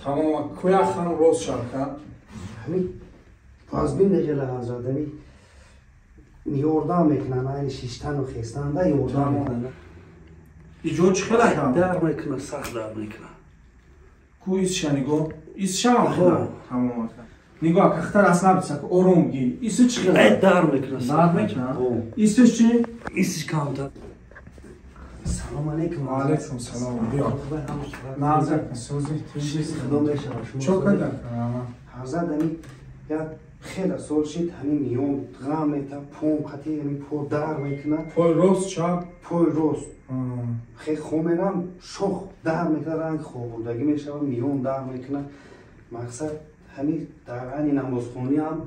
Тамом, куяхан рост шака. Ҳамин вазбин дегела ҳазрат, ҳамин ёрдам мекунанд, айни шиштану хестанда ёрдам мекунанд. Иҷо чӣ хела кам? Дар мекунад, сахт дар мекунад. Ку исша нигоҳ? Исшам хела. Тамом. Нигоҳ, кахтар аслан бисак, ором ги. Иси чӣ хела? Дар мекунад. Дар мекунад? Исиш чӣ? Исиш камтар. Салом алейкум. Алейкум салом. Биё. Назар сози тинҷи. Худо мешавад. Чо кадар? Ҳазрат, ҳамин як хеле сол шид, ҳамин миён ғам мета, пом қати ҳамин по дар мекунад. Пой рост чап? Пой рост. Хеле хомерам шох дар мекунад, ранг хобурдагӣ мешавад, миён дар мекунад. Мақсад ҳамин дар айни намозхонӣ ҳам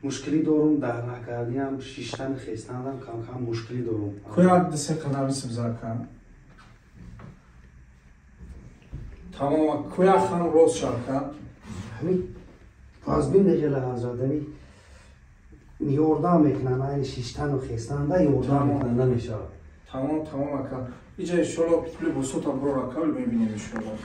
мушкилӣ дорум, дар накардиам, шиштан хестанам кам-кам мушкилӣ дорум. Куяк дисе қадами сибзака. Тамом, куяхан рост шака. Ҳамин вазбин дегела ҳазрат, ҳамин ёрдам мекунанд, айни шиштану хестанда ёрдам мекунанд, намешавад. Тамом, тамом ака. Иҷа иншоалло пули босота бурор ака, мебинем иншоалло.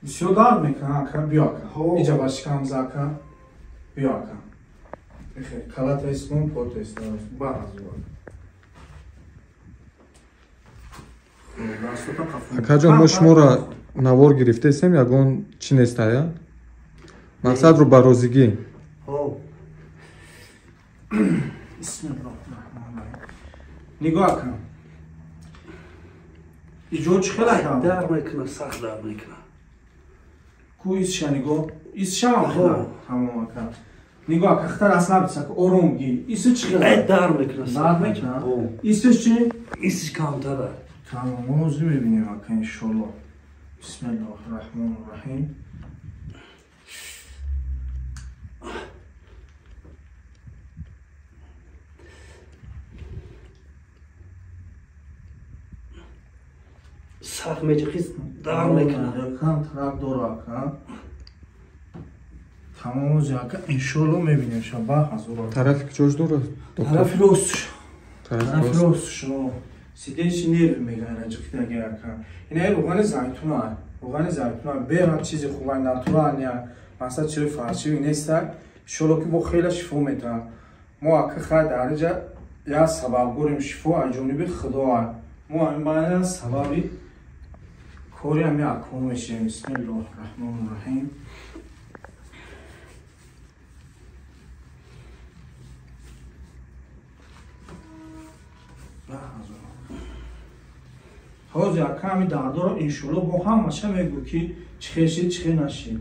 Бисёр дард мекунад, ака, биё ака. Иҷа ба шикам за ака, биё ака. Бихел, калата ислом, пота ислом, баъзу. Акаҷон, мо шуморо навор гирифтесем, ягон чӣ нестая? Мақсад рӯ ба розигӣ. Нигоҳ ака. Иҷо чӣ хела кам? Дар мекунад, сахт дар мекунад. Ку исша нигоҳ? Исшам хела. Тамом ака. Нигоҳ, кахтар аслан бисак, ором ги. Иси чӣ хела? Дар мекунад. Дар мекунад? Исиш чӣ? Исиш камтар. Тамом, мо мебинем ака иншоалло. Бисмиллоҳи раҳмони раҳим. Сахт меҷихиз дар мекунад. Кам тарак дора ака. Тамом, ака иншоалло мебинем шаба ҳазур. Тарафи куҷош дорад? Тарафи рост. Тарафи рост. Сидечи нерв мегӯянд раҷиқидаги ака. Ина рӯғани зайтуна, рӯғани зайтуна беҳад чизи хуба, натуралния, масалан чизи фаршиви неста. Иншоалло ки бо хеле шифо метавад. Мо ака хай дар инҷа як сабабгорем шифо аз ҷониби Худоа. Мо ҳамин баъдан сабаби кори ҳамин акҳо мешавем. Бисмиллоҳи раҳмони раҳим. Ҳозир ака ҳамин дардоро иншоалло бо ҳамаша мегӯ ки чӣ хел шид, чӣ хел нашид.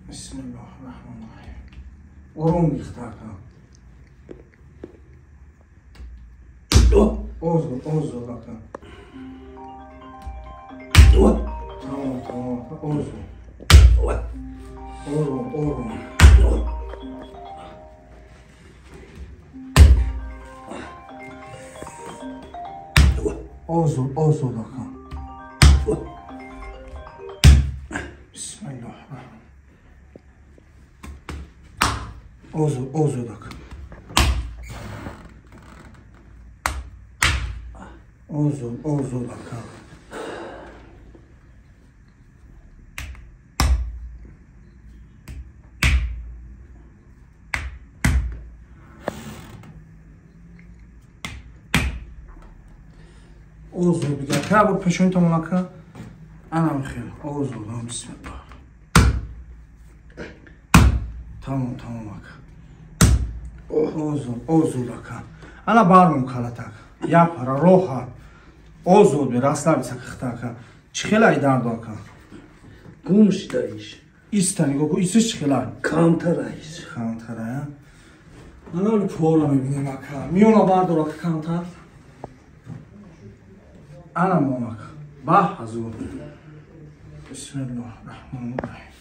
Бисмиллоҳи раҳмони раҳим. Ором гирифта ака. Озод, озод ака. Тамом, тамом ака, озод. Ором, ором. Озод, озод ака. Бисмиллоҳи раҳмон. Озод, озод ака. Озод, озод ака. Озод бига. Ка бор пешонитамон ака. Анам хел. Озод, бисмиллоҳ. Тамом, тамом ака. Озод, озод ака. Ана бармон калатак. Япара роҳат. Озод би, расслабиться кихта ака. Чӣ хелай дарду ака? Гум шида иш. Иста нигоҳ ку, исиш чӣ хелай? Камтара ис. Камтара, а? Ана оли пора мебинем ака. Миёна бардор ака камтар. Ана мон ака. Ба ҳазур. Бисмиллоҳи раҳмони раҳим.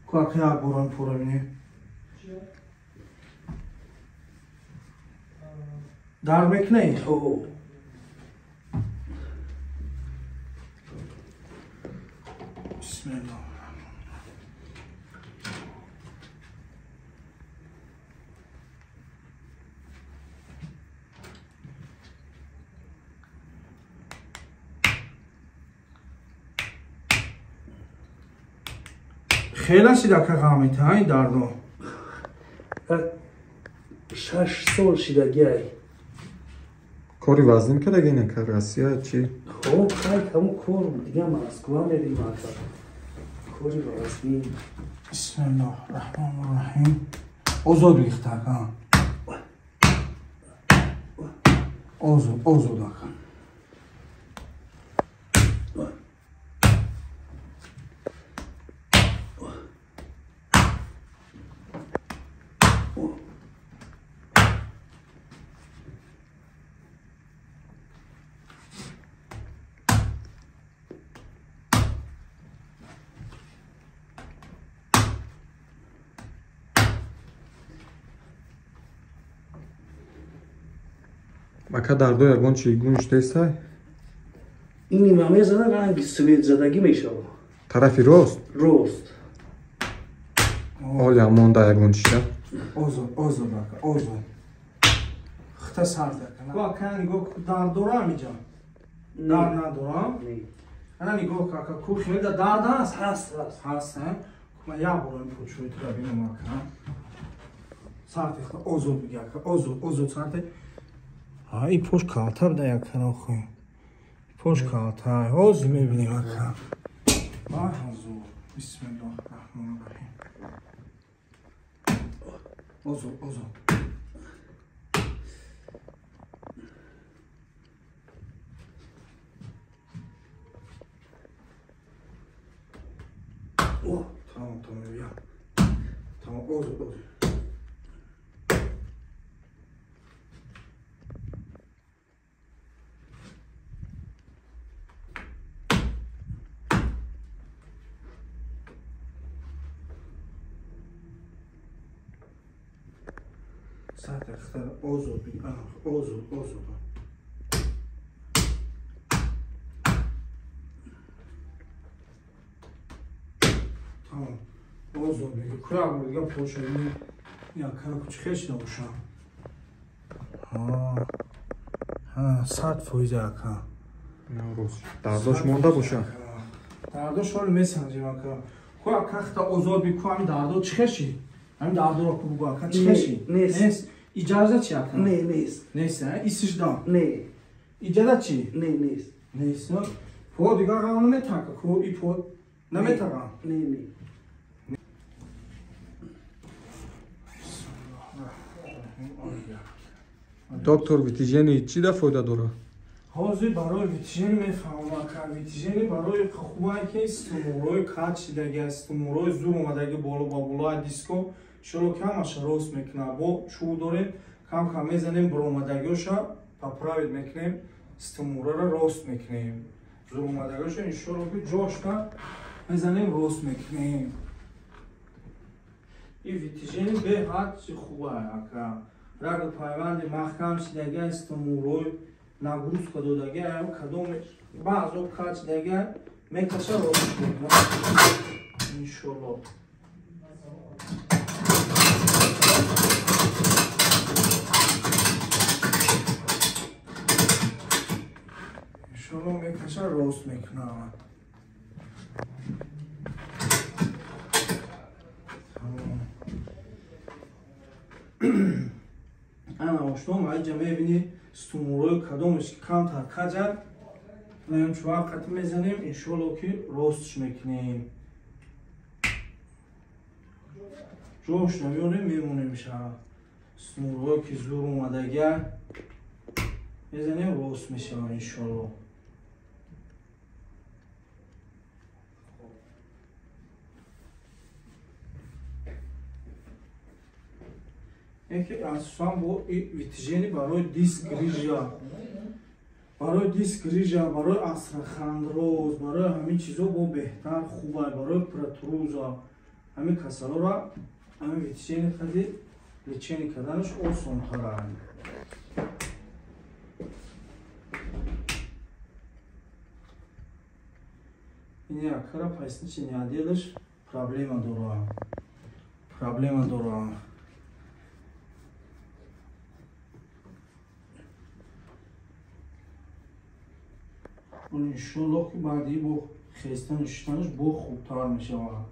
Ку ака як борон пора бинем. Дард мекунӣ? Ҳо. Бисмиллоҳ. Хеле шида ка ғамита ин дардо. 6 сол шидагиай. Кори вазнин кадаги ина ка Россия чи? Хоб, хай каму кор дига Москва мерим ака. Кори вазнин. Бисмиллоҳ раҳмони раҳим. Озод бигихта ака. Озод, озод ака. Ака дардо ягон чи гунш тесай? Ини ма мезана ранги свет задагӣ мешава. Тарафи рост? Рост. Оля монда ягон чиша? Озод, озод ака, озод. Хта сард ака. Ку ака нигоҳ дард дорам иҷа? Дард надорам? Ана нигоҳ ака, ку хеле дард аст? Ҳаст, ҳаст. Ҳаст, ҳа? Ман як бор ин пӯчои тура бинам ака. Сард хта озод биги ака, озод, озод сард. Ҳа, ин пош калта буда як карохи. Пош калта. Ҳозир мебинем ака. Ба ҳузур. Бисмиллоҳ раҳмони раҳим. Озод, озод. Тамом, тамом, я. Тамом, озод, озод. Озод, озод, озод. Тамом. Озод биги. Кура бор дига пошани. Я кара кучи хеш набоша. Ҳа. Ҳа, 100% ака. Наврӯз. Дардош монда боша. Дардош ҳол месанҷем ака. Ку ака хта озод би ку ҳами дардо чӣ хеши? Ҳами дардоро ку бугу ака чӣ хеши? Нест. Иҷоза чи ака? Не, нест. Нест, а? Исиш да? Не. Иҷоза чи? Не, нест. Нест. По дигар ғам наметака, ку и по наметага. Не, не. Доктор, витижени чӣ да фоида дора? Ҳозир барои витижени мефаҳмам ака. Витижени барои хубае ки стумурои кач шидаги, стумурои зур омадаги боло ба болои диско шуро ки ҳамаша рост мекунад. Бо чӯб дорем, кам-кам мезанем, баромадагиёша поправить мекунем, стумурара рост мекунем. Зур омадагиёша иншоалло ки ҷошта мезанем, рост мекунем. Ин витижени беҳад чизи хубае ака. Рагу пайванди маҳкам шидаги, стумурои нагрузка додаги, кадом баъзо кач шидаги мекаша рост мекунад. Иншоалло. Иншоалло мекаша рост мекунад. Ана ошном аҷа мебини стумурои кадомеш ки камтар каҷад, меем чӯа қати мезанем, иншоалло ки ростш мекунем. Ҷош намеёрем, мемонем ша. Стумурое ки зур омадагия мезанем, рост мешавад иншоалло. Яке асосан бо витижени барои диск грижа, барои диск грижа, барои астрахандроз, барои ҳамин чизо бо беҳтар хубай, барои протруза ҳамин касалора ҳамин витижени хади лечение карданаш осонтар. Ин акара поясничный отделаш проблема дора. Проблема дора. Иншоллоҳ ки баъди бо хестану шиштанаш бо хубтар мешавад.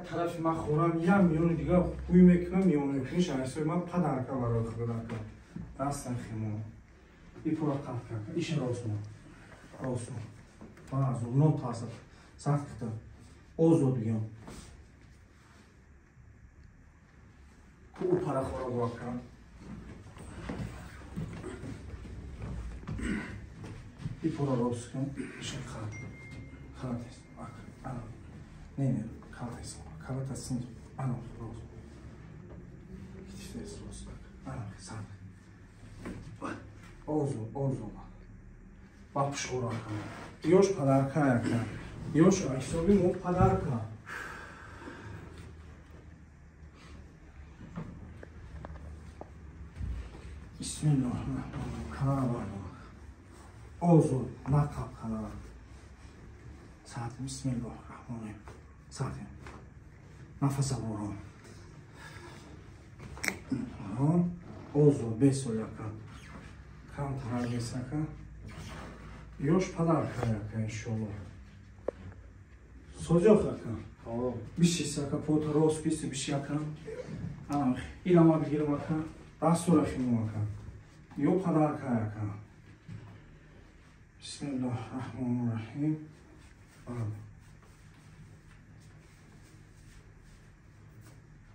Тарафи ман хӯрам я миёни дигар ҳуй мекунам, миёни куниш айсои ман падарка барои худака. Дастам химо. Ипора қат карда. Иша росмон. Росмон. Баъзу нон тасад. Сахт кита. Озод бигам. Ку пара хӯра буака. Ипора рост кун. Иша хат. Хат аст. Ана. Не, не. Калата син. Ана рост. Китифтес рост. Ана сан. Озу, озу. Ба пушхӯра кана. Ёш падарка яка. Ёш ҳисоби мо падарка. Бисмиллоҳир-раҳмонир-раҳим. Канара бардор. Озу, нақаб канара. Саат бисмиллоҳир-раҳмонир-раҳим. Саат. Нафаса борон. Озу, бесол яка. Камтар бесака. Ёш падарка яка иншоллоҳ. Созёх яка. Биши сака пота рост киси биши яка. Ана илама бигирам ака. Дастура химу ака. Ё падарка яка. Бисмиллоҳир-раҳмонир-раҳим.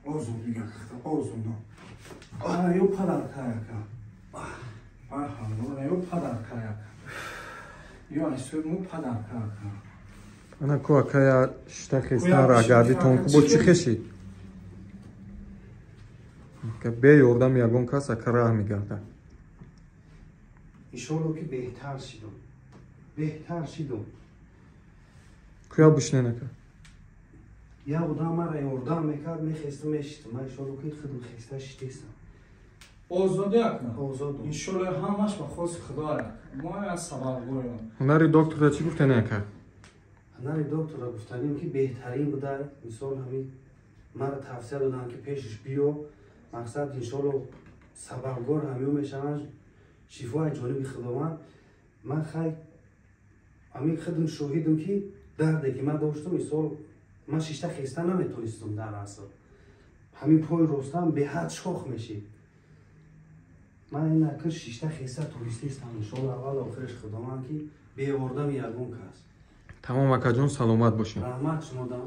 Озу дига озу но. Ана ё падарка яка. Аҳа, ё падарка яка. Ё айсои мо падарка яка. Ана ку акая шита хестан рагардитон ку бо чӣ хешид? Бе ёрдами ягон кас ака раҳ мегардад. Иншоллоҳ ки беҳтар шидум. Беҳтар шидум. Куя бишнен ака? Я одам мара ёрдам мекард, мехестум, мешистум. Ман иншоллоҳ ки худам хеста шитестам. Озодӣ ака? Озодум. Иншоллоҳ ҳамаш ба хоси Худо ака. Мо аз сабабгорем. Ҳунари доктора чӣ гуфтани ака? Ҳунари доктора гуфтанем ки беҳтарин буда. Мисол ҳамин мара тавсия доданд ки пешаш биё. Мақсад иншоллоҳ сабабгор ҳамиё мешаванд, шифои ҷониби Худованд. Ман хай ҳамин худам шоҳидам ки дарде ки ман доштам, мисол ман шишта хеста наметонистам дар асл. Ҳамин пои ростам беҳад шох мешид. Ман ин акр шишта хеста тонистестам. Иншоллоҳ аввал охираш Худованд ки беёрдами ягон кас. Тамом акаҷон, саломат бошед. Раҳмат шумодам.